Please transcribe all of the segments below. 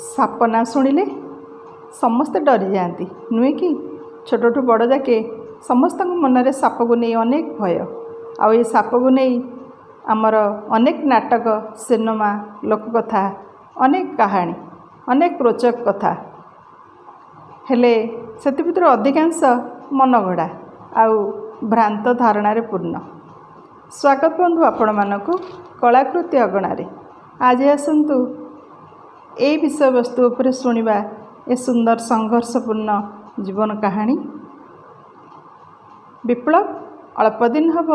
ସାପ ନାଁ ଶୁଣିଲେ ସମସ୍ତେ ଡରିଯାଆନ୍ତି, ନୁହେଁ କି? ଛୋଟଠୁ ବଡ଼ ଯାକେ ସମସ୍ତଙ୍କ ମନରେ ସାପକୁ ନେଇ ଅନେକ ଭୟ। ଆଉ ଏ ସାପକୁ ନେଇ ଆମର ଅନେକ ନାଟକ, ସିନେମା, ଲୋକକଥା, ଅନେକ କାହାଣୀ, ଅନେକ ରୋଚକ କଥା। ହେଲେ ସେଥି ଭିତରୁ ଅଧିକାଂଶ ମନଗଢ଼ା ଆଉ ଭ୍ରାନ୍ତ ଧାରଣାରେ ପୂର୍ଣ୍ଣ। ସ୍ୱାଗତ ବନ୍ଧୁ ଆପଣମାନଙ୍କୁ କଳାକୃତି ଅଗଣାରେ। ଆଜି ଆସନ୍ତୁ ଏଇ ବିଷୟବସ୍ତୁ ଉପରେ ଶୁଣିବା ଏ ସୁନ୍ଦର ସଂଘର୍ଷପୂର୍ଣ୍ଣ ଜୀବନ କାହାଣୀ। ବିପ୍ଳବ ଅଳ୍ପ ଦିନ ହେବ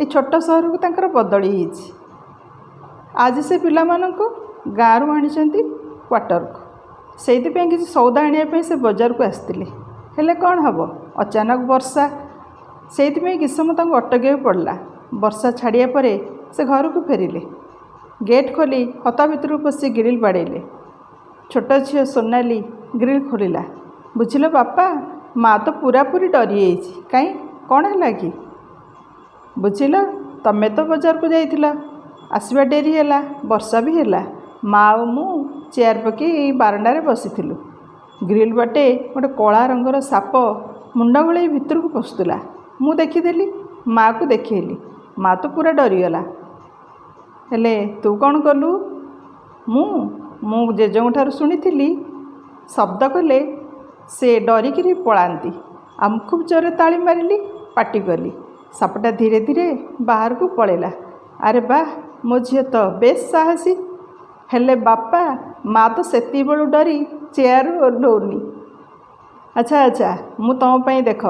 ଏ ଛୋଟ ସହରକୁ ତାଙ୍କର ବଦଳି ହେଇଛି। ଆଜି ସେ ପିଲାମାନଙ୍କୁ ଗାଁରୁ ଆଣିଛନ୍ତି କ୍ୱାର୍ଟରକୁ। ସେଇଥିପାଇଁ କିଛି ସଉଦା ଆଣିବା ପାଇଁ ସେ ବଜାରକୁ ଆସିଥିଲେ। ହେଲେ କ'ଣ ହେବ, ଅଚାନକ ବର୍ଷା। ସେଇଥିପାଇଁ କିଛି ସମୟ ତାଙ୍କୁ ଅଟକିବାକୁ ପଡ଼ିଲା। ବର୍ଷା ଛାଡ଼ିବା ପରେ ସେ ଘରକୁ ଫେରିଲେ। ଗେଟ୍ ଖୋଲି ହତା ଭିତରକୁ ପଶି ଗ୍ରିଲ୍ ବାଡ଼େଇଲେ। ଛୋଟ ଝିଅ ସୋନାଲି ଗ୍ରିଲ୍ ଖୋଲିଲା। ବୁଝିଲ ବାପା, ମା ତ ପୁରାପୁରି ଡରିଯାଇଛି। କାଇଁ, କ'ଣ ହେଲା କି? ବୁଝିଲ, ତମେ ତ ବଜାରକୁ ଯାଇଥିଲ, ଆସିବା ଡେରି ହେଲା, ବର୍ଷା ବି ହେଲା। ମା ଆଉ ମୁଁ ଚେୟାର ପକାଇ ଏଇ ବାରଣ୍ଡାରେ ବସିଥିଲୁ। ଗ୍ରିଲ୍ ବାଟେ ଗୋଟେ କଳା ରଙ୍ଗର ସାପ ମୁଣ୍ଡ ଗଳେଇ ଭିତରକୁ ପଶୁଥିଲା। ମୁଁ ଦେଖିଦେଲି, ମାଆକୁ ଦେଖେଇଲି। ମା ତ ପୁରା ଡରିଗଲା। ହେଲେ ତୁ କ'ଣ କଲୁ? ମୁଁ ଜେଜେଙ୍କ ଠାରୁ ଶୁଣିଥିଲି, ଶବ୍ଦ କଲେ ସେ ଡରିକିରି ପଳାନ୍ତି। ଆଉ ମୁଁ ଖୁବ୍ ଜୋରରେ ତାଳି ମାରିଲି, ପାଟି କଲି। ସାପଟା ଧୀରେ ଧୀରେ ବାହାରକୁ ପଳେଇଲା। ଆରେ ବାଃ, ମୋ ଝିଅ ତ ବେଶ ସାହସୀ। ହେଲେ ବାପା, ମା ତ ସେତିକିବେଳୁ ଡରି ଚେୟାରରୁ ଓହ୍ଲଉନି। ଆଚ୍ଛା ଆଚ୍ଛା, ମୁଁ ତୁମ ପାଇଁ ଦେଖ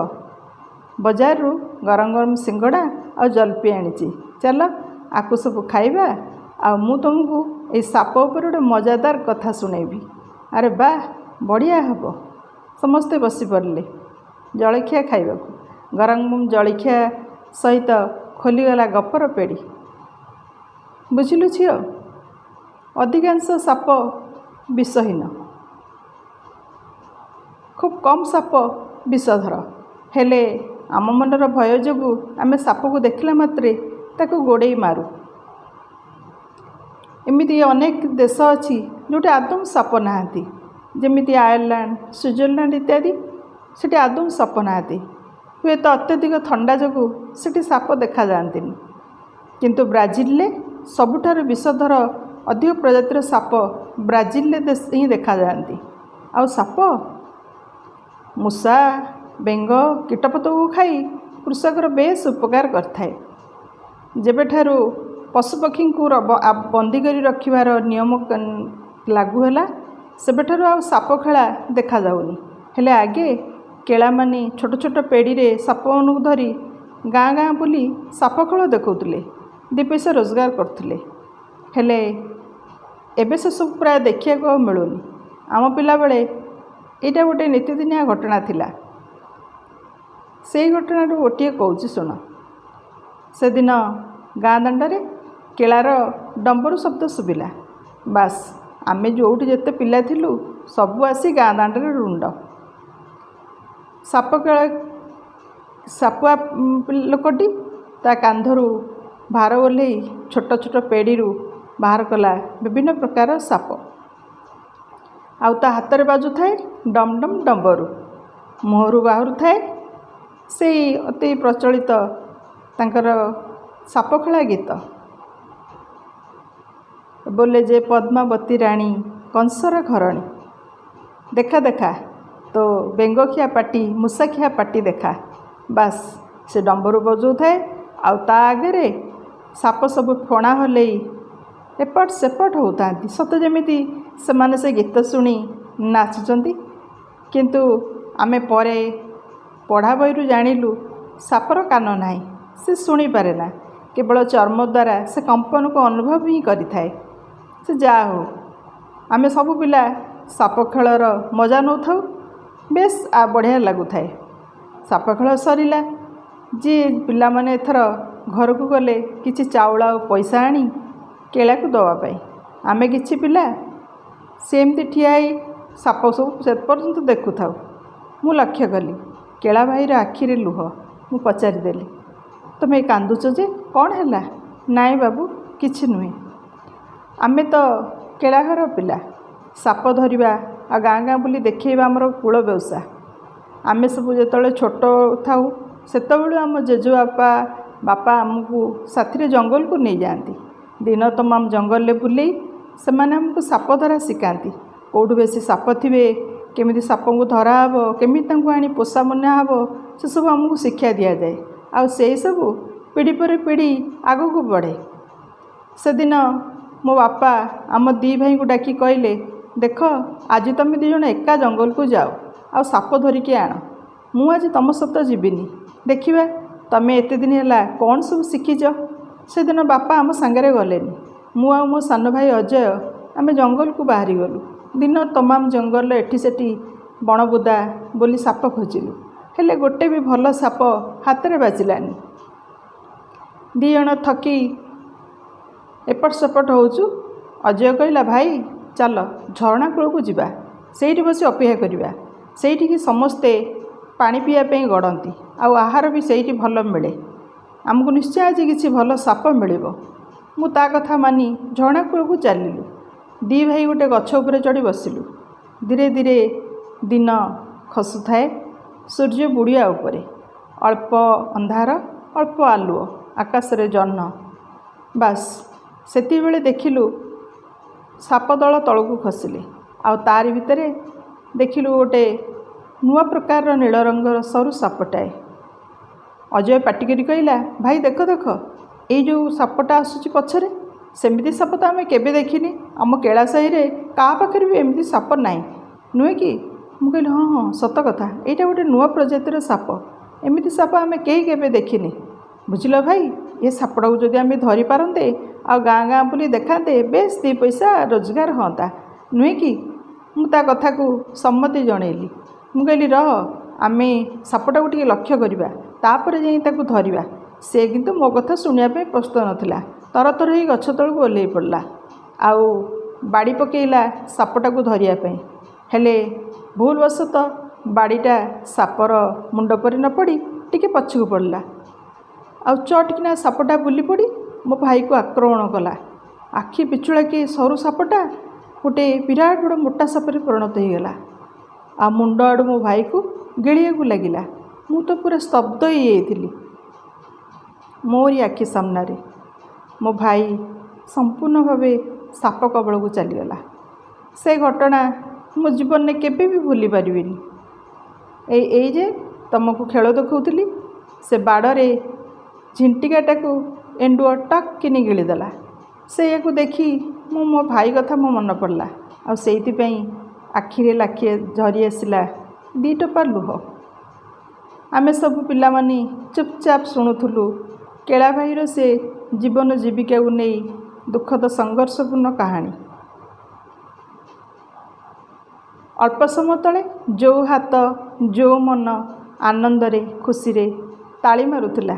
ବଜାରରୁ ଗରମ ଗରମ ସିଙ୍ଗଡ଼ା ଆଉ ଜଲପି ଆଣିଛି। ଚାଲ ଆକୁ ସବୁ ଖାଇବା, ଆଉ ମୁଁ ତୁମକୁ ଏଇ ସାପ ଉପରେ ଗୋଟେ ମଜାଦାର କଥା ଶୁଣେଇବି। ଆରେ ବାଃ, ବଢ଼ିଆ ହେବ। ସମସ୍ତେ ବସି ପଡ଼ିଲେ ଜଳଖିଆ ଖାଇବାକୁ। ଗରମ ଗରମ ଜଳଖିଆ ସହିତ ଖୋଲିଗଲା ଗପର ପେଡ଼ି। ବୁଝିଲୁ ଝିଅ, ଅଧିକାଂଶ ସାପ ବିଷହୀନ, ଖୁବ୍ କମ୍ ସାପ ବିଷଧର। ହେଲେ ଆମ ମନର ଭୟ ଯୋଗୁଁ ଆମେ ସାପକୁ ଦେଖିଲା ମାତ୍ରେ ତାକୁ ଗୋଡ଼େଇ ମାରୁ। ଏମିତି ଅନେକ ଦେଶ ଅଛି ଯେଉଁଠି ଆଦୌ ସାପ ନାହାନ୍ତି, ଯେମିତି ଆୟାରଲାଣ୍ଡ, ସୁଇଜରଲ୍ୟାଣ୍ଡ ଇତ୍ୟାଦି। ସେଠି ଆଦୌ ସାପ ନାହାନ୍ତି। ହୁଏତ ଅତ୍ୟଧିକ ଥଣ୍ଡା ଯୋଗୁଁ ସେଠି ସାପ ଦେଖାଯାଆନ୍ତିନି। କିନ୍ତୁ ବ୍ରାଜିଲରେ ସବୁଠାରୁ ବିଷଧର ଅଧିକ ପ୍ରଜାତିର ସାପ ବ୍ରାଜିଲରେ ହିଁ ଦେଖାଯାଆନ୍ତି। ଆଉ ସାପ ମୂଷା, ବେଙ୍ଗ, କୀଟପତଙ୍ଗକୁ ଖାଇ କୃଷକର ବେଶ ଉପକାର କରିଥାଏ। ଯେବେଠାରୁ ପଶୁପକ୍ଷୀଙ୍କୁ ବନ୍ଦୀ କରି ରଖିବାର ନିୟମ ଲାଗୁ ହେଲା, ସେବେଠାରୁ ଆଉ ସାପ ଖେଳା ଦେଖାଯାଉନି। ହେଲେ ଆଗେ କେଳାମାନେ ଛୋଟ ଛୋଟ ପେଡ଼ିରେ ସାପମାନଙ୍କୁ ଧରି ଗାଁ ଗାଁ ବୁଲି ସାପ ଖେଳ ଦେଖାଉଥିଲେ, ଦୁଇ ପଇସା ରୋଜଗାର କରୁଥିଲେ। ହେଲେ ଏବେ ସେସବୁ ପ୍ରାୟ ଦେଖିବାକୁ ଆଉ ମିଳୁନି। ଆମ ପିଲାବେଳେ ଏଇଟା ଗୋଟେ ନିତିଦିନିଆ ଘଟଣା ଥିଲା। ସେଇ ଘଟଣାରୁ ଗୋଟିଏ କହୁଛି, ଶୁଣ। ସେଦିନ ଗାଁ ଦାଣ୍ଡରେ କେଳାର ଡମ୍ବରୁ ଶବ୍ଦ ଶୁଭିଲା। ବାସ୍, ଆମେ ଯେଉଁଠି ଯେତେ ପିଲା ଥିଲୁ ସବୁ ଆସି ଗାଁ ଦାଣ୍ଡରେ ରୁଣ୍ଡ। ସାପ ଖେଳ ସାପୁଆ ଲୋକଟି ତା କାନ୍ଧରୁ ଭାର ଓହ୍ଲେଇ ଛୋଟ ଛୋଟ ପେଡ଼ିରୁ ବାହାର କଲା ବିଭିନ୍ନ ପ୍ରକାର ସାପ। ଆଉ ତା ହାତରେ ବାଜୁଥାଏ ଡମ୍ ଡମ୍ ଡମ୍ବରୁ, ମୁହଁରୁ ବାହାରୁଥାଏ ସେଇ ଅତି ପ୍ରଚଳିତ ତାଙ୍କର ସାପ ଖେଳା ଗୀତ। ବୋଲେ ଯେ ପଦ୍ମାବତୀ ରାଣୀ କଂସର ଘରଣୀ, ଦେଖା ଦେଖା ତୋ ବେଙ୍ଗଖିଆ ପାଟି, ମୂଷାଖିଆ ପାଟି ଦେଖା। ବାସ୍, ସେ ଡମ୍ବରୁ ବଜାଉଥାଏ ଆଉ ତା ଆଗରେ ସାପ ସବୁ ଫଣା ହଲେଇ ଏପଟ ସେପଟ ହେଉଥାନ୍ତି, ସତେ ଯେମିତି ସେମାନେ ସେ ଗୀତ ଶୁଣି ନାଚୁଛନ୍ତି। କିନ୍ତୁ ଆମେ ପରେ ପଢ଼ା ବହିରୁ ଜାଣିଲୁ, ସାପର କାନ ନାହିଁ, ସେ ଶୁଣିପାରେ ନା। କେବଳ ଚର୍ମ ଦ୍ୱାରା ସେ କମ୍ପନକୁ ଅନୁଭବ ହିଁ କରିଥାଏ। ସେ ଯାହା ହେଉ, ଆମେ ସବୁ ପିଲା ସାପ ଖେଳର ମଜା ନେଉଥାଉ। ବେଶ ବଢ଼ିଆ ଲାଗୁଥାଏ। ସାପ ଖେଳ ସରିଲା ଯିଏ, ପିଲାମାନେ ଏଥର ଘରକୁ ଗଲେ କିଛି ଚାଉଳ ଆଉ ପଇସା ଆଣି କେଳାକୁ ଦେବା ପାଇଁ। ଆମେ କିଛି ପିଲା ସେମିତି ଠିଆ ହେଇ ସାପ ସବୁ ସେ ପର୍ଯ୍ୟନ୍ତ ଦେଖୁଥାଉ। ମୁଁ ଲକ୍ଷ୍ୟ କଲି କେଳା ଭାଇର ଆଖିରେ ଲୁହ। ମୁଁ ପଚାରିଦେଲି, ତୁମେ କାନ୍ଦୁଛ ଯେ, କ'ଣ ହେଲା? ନାଇଁ ବାବୁ, କିଛି ନୁହେଁ। ଆମେ ତ କେଳା ଘର ପିଲା। ସାପ ଧରିବା ଆଉ ଗାଁ ଗାଁ ବୁଲି ଦେଖେଇବା ଆମର କୂଳ ବେଉସା। ଆମେ ସବୁ ଯେତେବେଳେ ଛୋଟ ଥାଉ, ସେତେବେଳୁ ଆମ ଜେଜେବାପା, ବାପା ଆମକୁ ସାଥିରେ ଜଙ୍ଗଲକୁ ନେଇଯାଆନ୍ତି। ଦିନ ତମାମ ଜଙ୍ଗଲରେ ବୁଲେଇ ସେମାନେ ଆମକୁ ସାପ ଧରା ଶିଖାନ୍ତି। କେଉଁଠୁ ବେଶୀ ସାପ ଥିବେ, କେମିତି ସାପଙ୍କୁ ଧରାହେବ, କେମିତି ତାଙ୍କୁ ଆଣି ପୋଷା ମନା ହେବ, ସେସବୁ ଆମକୁ ଶିକ୍ଷା ଦିଆଯାଏ। ଆଉ ସେହିସବୁ ପିଢ଼ି ପରେ ପିଢ଼ି ଆଗକୁ ବଢ଼େ। ସେଦିନ ମୋ ବାପା ଆମ ଦୁଇ ଭାଇଙ୍କୁ ଡାକି କହିଲେ, ଦେଖ, ଆଜି ତୁମେ ଦୁଇ ଜଣ ଏକା ଜଙ୍ଗଲକୁ ଯାଅ ଆଉ ସାପ ଧରିକି ଆଣ। ମୁଁ ଆଜି ତୁମ ସହିତ ଯିବିନି। ଦେଖିବା ତୁମେ ଏତେ ଦିନ ହେଲା କ'ଣ ସବୁ ଶିଖିଛ। ସେଦିନ ବାପା ଆମ ସାଙ୍ଗରେ ଗଲେନି। ମୁଁ ଆଉ ମୋ ସାନ ଭାଇ ଅଜୟ ଆମେ ଜଙ୍ଗଲକୁ ବାହାରିଗଲୁ। ଦିନ ତମାମ ଜଙ୍ଗଲରେ ଏଠି ସେଠି ବଣବୁଦା ବୋଲି ସାପ ଖୋଜିଲୁ, ହେଲେ ଗୋଟେ ବି ଭଲ ସାପ ହାତରେ ବାଜିଲାନି। ଦୁଇ ଜଣ ଥକି ଏପଟ ସେପଟ ହେଉଛୁ, ଅଜୟ କହିଲା, ଭାଇ, ଚାଲ ଝରଣା କୂଳକୁ ଯିବା। ସେଇଠି ବସି ଅପେକ୍ଷା କରିବା। ସେଇଠିକି ସମସ୍ତେ ପାଣି ପିଇବା ପାଇଁ ଗଡ଼ନ୍ତି ଆଉ ଆହାର ବି ସେଇଠି ଭଲ ମିଳେ। ଆମକୁ ନିଶ୍ଚୟ ଆଜି କିଛି ଭଲ ସାପ ମିଳିବ। ମୁଁ ତା କଥା ମାନି ଝରଣା କୂଳକୁ ଚାଲିଲୁ। ଦୁଇ ଭାଇ ଗୋଟେ ଗଛ ଉପରେ ଚଢ଼ି ବସିଲୁ। ଧୀରେ ଧୀରେ ଦିନ ଖସୁଥାଏ। ସୂର୍ଯ୍ୟ ବୁଡ଼ିବା ଉପରେ। ଅଳ୍ପ ଅନ୍ଧାର, ଅଳ୍ପ ଆଲୁଅ, ଆକାଶରେ ଜହ୍ନ। ବାସ୍, ସେତିକିବେଳେ ଦେଖିଲୁ ସାପ ଦଳ ତଳକୁ ଖସିଲେ। ଆଉ ତାରି ଭିତରେ ଦେଖିଲୁ ଗୋଟେ ନୂଆ ପ୍ରକାରର ନୀଳ ରଙ୍ଗର ସରୁ ସାପଟାଏ। ଅଜୟ ପାଟି କରି କହିଲା, ଭାଇ, ଦେଖ ଦେଖ, ଏଇ ଯେଉଁ ସାପଟା ଆସୁଛି ପଛରେ, ସେମିତି ସାପ ତ ଆମେ କେବେ ଦେଖିନି। ଆମ କେଳା ସାହିରେ କାହା ପାଖରେ ବି ଏମିତି ସାପ ନାହିଁ, ନୁହେଁ କି? ମୁଁ କହିଲି, ହଁ ହଁ, ସତ କଥା, ଏଇଟା ଗୋଟେ ନୂଆ ପ୍ରଜାତିର ସାପ। ଏମିତି ସାପ ଆମେ କେହି କେବେ ଦେଖିନି। ବୁଝିଲ ଭାଇ, ଏ ସାପଟାକୁ ଯଦି ଆମେ ଧରିପାରନ୍ତେ ଆଉ ଗାଁ ଗାଁ ବୁଲି ଦେଖାନ୍ତେ, ବେଶ ଦୁଇ ପଇସା ରୋଜଗାର ହୁଅନ୍ତା, ନୁହେଁ କି? ମୁଁ ତା କଥାକୁ ସମ୍ମତି ଜଣେଇଲି। ମୁଁ କହିଲି, ରହ, ଆମେ ସାପଟାକୁ ଟିକେ ଲକ୍ଷ୍ୟ କରିବା, ତାପରେ ଯାଇ ତାକୁ ଧରିବା। ସେ କିନ୍ତୁ ମୋ କଥା ଶୁଣିବା ପାଇଁ ପ୍ରସ୍ତୁତ ନଥିଲା। ତରତର ହେଇ ଗଛ ତଳକୁ ଓହ୍ଲେଇ ପଡ଼ିଲା ଆଉ ବାଡ଼ି ପକେଇଲା ସାପଟାକୁ ଧରିବା ପାଇଁ। ହେଲେ ଭୁଲବଶତଃ ବାଡ଼ିଟା ସାପର ମୁଣ୍ଡ ପରି ନ ପଡ଼ି ଟିକେ ପଛକୁ ପଡ଼ିଲା। ଆଉ ଚଟକିନା ସାପଟା ବୁଲି ପଡ଼ି ମୋ ଭାଇକୁ ଆକ୍ରମଣ କଲା। ଆଖି ପିଛୁଳାକେ ସରୁ ସାପଟା ଗୋଟେ ବିରାଟ ବଡ଼ ମୋଟା ସାପରେ ପରିଣତ ହୋଇଗଲା ଆଉ ମୁଣ୍ଡ ଆଡ଼ୁ ମୋ ଭାଇକୁ ଗିଳିବାକୁ ଲାଗିଲା। ମୁଁ ତ ପୁରା ସ୍ତବ୍ଧ ହେଇଯାଇଥିଲି। ମୋରି ଆଖି ସାମ୍ନାରେ ମୋ ଭାଇ ସମ୍ପୂର୍ଣ୍ଣ ଭାବେ ସାପ କବଳକୁ ଚାଲିଗଲା। ସେ ଘଟଣା ମୋ ଜୀବନରେ କେବେ ବି ଭୁଲି ପାରିବିନି। ଏଇ ଯେ ତୁମକୁ ଖେଳ ଦେଖାଉଥିଲି, ସେ ବାଡ଼ରେ ଝିଣ୍ଟିକାଟାକୁ ଏଣ୍ଡୁଅ ଟକ୍ କିନି ଗିଳିଦେଲା। ସେଇଆକୁ ଦେଖି ମୁଁ ମୋ ଭାଇ କଥା ମୋ ମନେ ପଡ଼ିଲା ଆଉ ସେଇଥିପାଇଁ ଆଖିରେ ଲାଖିଏ ଝରି ଆସିଲା ଦୁଇ ଟୋପା ଲୁହ। ଆମେ ସବୁ ପିଲାମାନେ ଚୁପଚାପ ଶୁଣୁଥିଲୁ କେଳା ଭାଇର ସେ ଜୀବନ ଜୀବିକାକୁ ନେଇ ଦୁଃଖଦ ସଂଘର୍ଷପୂର୍ଣ୍ଣ କାହାଣୀ। ଅଳ୍ପ ସମୟ ତଳେ ଯେଉଁ ହାତ, ଯେଉଁ ମନ ଆନନ୍ଦରେ ଖୁସିରେ ତାଳି ମାରୁଥିଲା,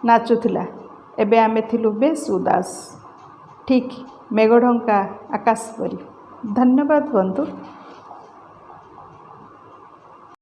ନାଚୁଥିଲା, ଏବେ ଆମେ ଥିଲୁ ବେଶ ଉଦାସ, ଠିକ୍ ମେଘଢଙ୍କା ଆକାଶ ପରି। ଧନ୍ୟବାଦ ବନ୍ଧୁ।